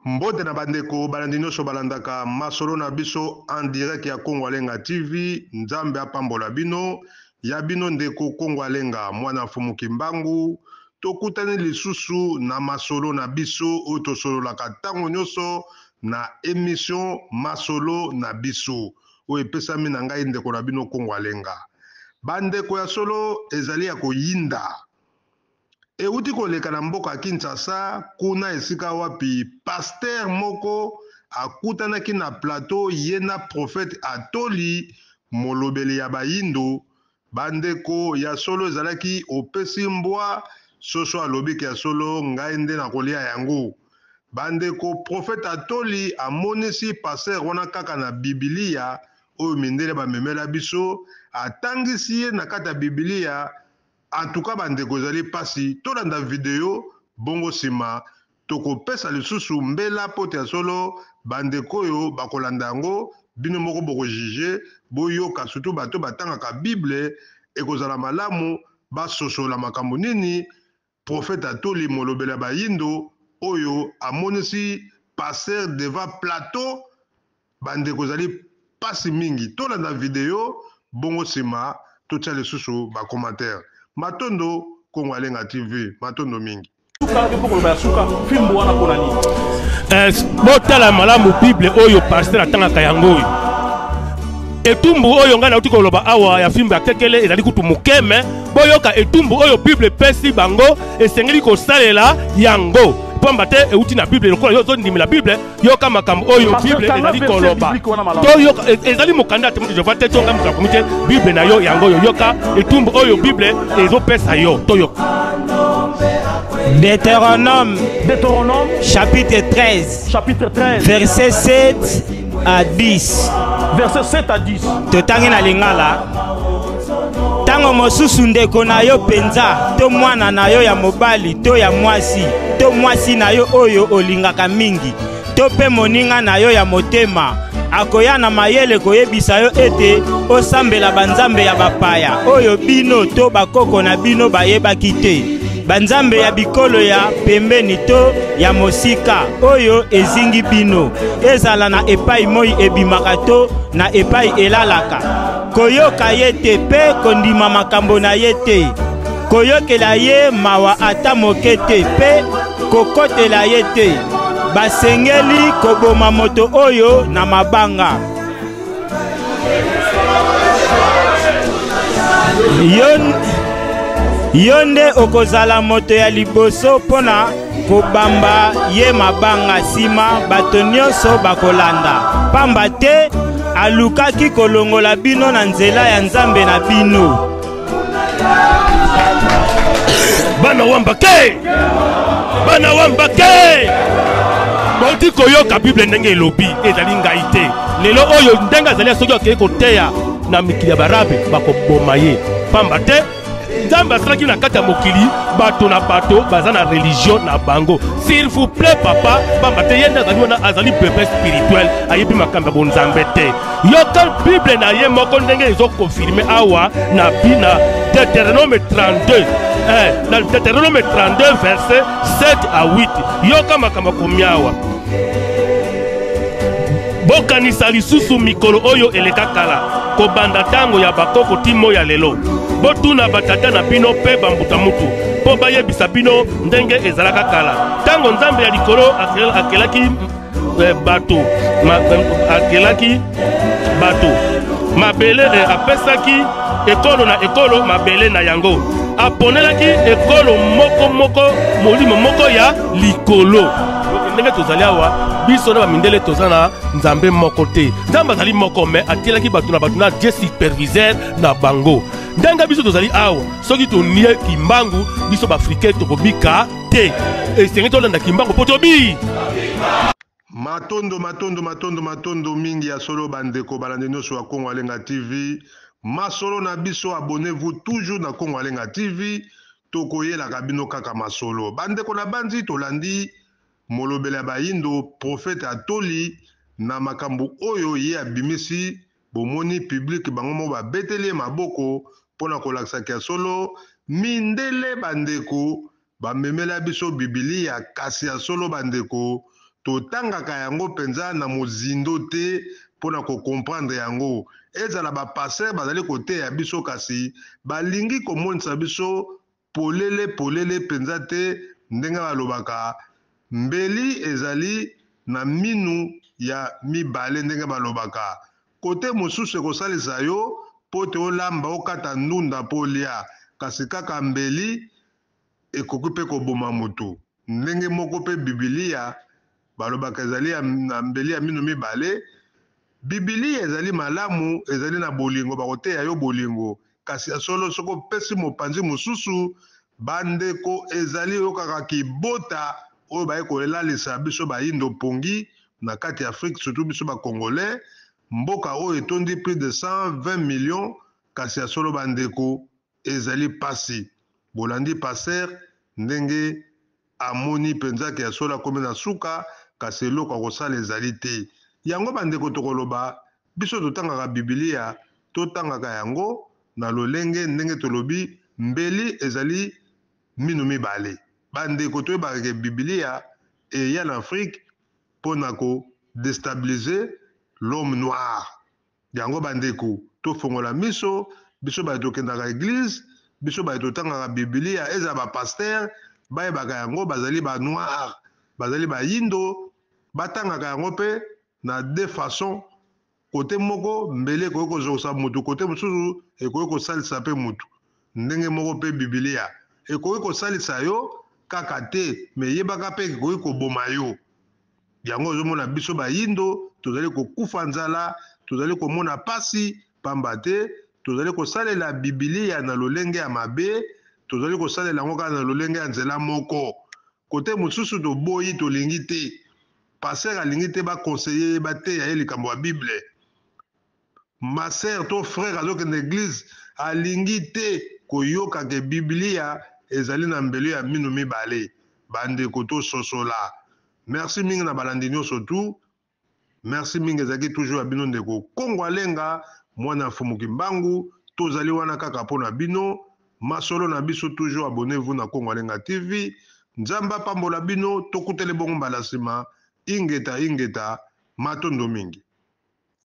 Mbote na bandeko balandi nyonso balandaka masolo na biso en direct ya Kongo Alenga TV. Nzambe apambola bino. Ya bino ndeko Kongo Alenga, mwana Mfumu Kimbangu. Tokutani lisusu na masolo na biso oyo tosololaka ntango nyonso na emission Masolo na biso oyo epesami na ngai ndeko na bino Kongo Alenga. Bandeko ya solo ezali ya koyinda. Ewuti koleka na mboka Kinshasa, kuna esika wapi pasteur moko akutanaki na plateau ye na prophète Atoli, molobeli ya bayindo. Ba ndeko, ya solo ezalaki opesi mbwa soso alobi ke ya solo ngai nde nakolia yango. Ba ndeko, prophète Atoli amonisi pasteur wana kaka na bibilia oyo mindele bamemela biso, atangisi ye na kati ya bibilia. En tout cas ba ndeko ezali pasi, tolanda video bongo sima tokopesa lisusu mbela po te ya solo ba ndeko oyo bakolanda yango bino moko boko juger, boyoka surtout bato batangaka bible ekozala malamu basosola makambo nini prophète Atoli molobeli ya bayindo oyo amonisi pasteur devant plateau. Ba ndeko ezali pasi mingi tolanda video bongo sima totia lisusu ba commentaire. Matondo Kongo Alenga TV matondo mingi. Eh, botala malamu bible oyo pasteur atangaka yango oyo etumbu oyo ngai nauti koloba awa ya fimbo ya kekele ezali kutu moke me boyoka etumbu oyo bible epesi bango esengeli kosalela yango mpamba te euti na bible lokola yo ozondimela bible yoka makambo oyo bible ezali koloba toyoka e, ezali mokanda ya témoin de jehova te tonga moto akomi te bible na yo yango oyo yoka etumbu oyo bible ezopesa yo toyoka. Deutéronome, Deutéronome chapitre 13, chapitre 13, verset 7 à 10. Verset 7 à 10. Totangi na lingala. Ntango mosusu ndeko na yo mpenza to mwana na yo ya mobali to ya mwasi to mwasi na yo oyo olingaka mingi to mpe moninga na yo ya motema akoya na mayele koyebisa yo ete osambela banzambe ya bapaya oyo bino to bakoko na bino bayebaki te, banzambe ya bikolo ya pembeni to ya mosika oyo ezingi bino, ezala na epai moi ebimaka to na epai elalaka. Koyoka ye te mpe kondima makambo na ye te, koyokela ye mawa ata moke te mpe kokotela ye te. Basengeli koboma moto oyo na mabanga. Yo, yo nde okozala moto ya liboso mpo na kobamba ye mabanga, nsima bato nyonso bakolanda, pamba te alukaki kolongola bino na nzela ya Nzambe na bino. Bana wamba ke, bana wamba ke, bauti koyoka bible ndenge elobi, ezali ngai te. Lelo oyo ndenge azali, soki akei koteya na mikili ya barabe bakoboma ye, pamba te Nzambe asalaki na kati ya mokili bato na bato baza na religion na bango. S'il vous plaît papa, pamba te ye nde azali wana, azali bebe spirituel, ayebi makambo ya bonzambe te. Yoka bible na ye moko ndenge ezokonfirme awa na bina Deutéronome 32, na Deutéronome 32 verset 7 à 8. Yoka makambo akomi awa. Bokanisa lisusu mikolo oyo eleka kala, kobanda ntango ya bakoko ti moi ya lelo. Botuna batata na bino mpe bambuta mutu mpo bayebisa bino ndenge ezalaka kala, ntango Nzambe ya likolo akelaki bato, akelaki bato mabele, apesaki ekolo na ekolo mabele na yango, aponelaki ekolo moko moko molimo moko ya likolo. Ndenge tozali awa, biso na bamindele toza na Nzambe moko te. Nzambe azali moko, me atielaki bato na bato na Dieu superviseur na bango. Ndenge biso tozali awa, soki tonie Kimbangu, biso baafricain tokobika te. Esengeli tolanda Kimbangu mpo tobi. Matondo, matondo, matondo, matondo mingi ya solo bandeko balandi nyonso ya Kongo Alenga TV. Masolo na biso, abonnez-vous toujours na Kongo Alenga TV. Tokoyelaka bino kaka masolo. Bandeko na banzi, tolandi molobeli ya bayindo prophète Atoli na makambo oyo ye abimisi. Bomoni public bango moko babeteli ye maboko mpona kolakisaka ya solo mindele bandeko bamemela biso Bibilia, kasi ya solo bandeko. Totangaka yango mpenza na mozindo te mpo na ko comprendre yango. Ezala ba pasteurs bazali koteya biso kasi balingi komonisa biso polele polele mpenza te ndenge balobaka mbeli ezali na minu ya mibale ndenge balobaka kote mosusu ekosalisa yo mpo te olamba okata ndunda mpo olia kasi kaka mbeli ekoki mpe koboma moto. Ndenge moko mpe Bibilia balobaka ezali na mbeli ya minu mibale. Bibilia ezali malamu, ezali na bolingo, bakoteya yo bolingo, kasi ya solo soki opesi mopanzi mosusu, bandeko, ezali oyokaka kibota oyo baye kolalisa biso bayindo pongi na kati ya Afrique, surtout biso ba Congolais, mboka oyo etondi plus de 120 millions, kasi ya solo bandeko, Ezali pasi. Bolandi pasteur ndenge amoni penza ke ya solo akomi na suka kasi eloko ya kosala ezali te. Yango ba ndeko tokoloba biso totangaka bibilia totangaka yango na lolenge ndenge tolobi mbeli ezali minu mibale. Ba ndeko toyebaka ke bibilia eya na Afrique pona ko destabiliser l'homme noir. Yango ba ndeko to fongola miso, biso baye tokendaka eglise, biso baye totangaka bibilia, ezala ba pasteur bayebaka yango bazali ba noir, bazali bayindo, batangaka yango pe na deux façons, cote moko mbeli ekoki kozokisa mutu, cote mosusu ekoki kosalisa pe mutu. Ndenge moko pe bibilia ekoki kosalisa yo kaka te, mais yebaka pe ekoki koboma yo. Yango ozomona biso bayindo tozali kokufa nzala, tozali komona pasi pamba te tozali kosalela bibilia na lolenge ya mabe, tozali kosalela yango kaka na lolenge ya nzela moko. Kote mosusu toboyi, tolingi te. Pasteur alingi te ba conseiller ye, bateya ye likambo ya Bible. Ma sœur to frère azokende eglise alingi te koyoka ke biblia ezali na mbeli ya minu mibale. Bandeko tososola. Merci mingi na balandi nioso tout. Merci mingi ezalaki toujours ya bino ndeko Kongo Alenga mwana Mfumu Kimbangu. Tozali wana kaka mpo na bino. Masolo na biso toujours abonnez-vous na Kongo Alenga TV. Nzambe apambola bino tokutani bongo mbala sima. Ingeta ingeta. Matondo mingi.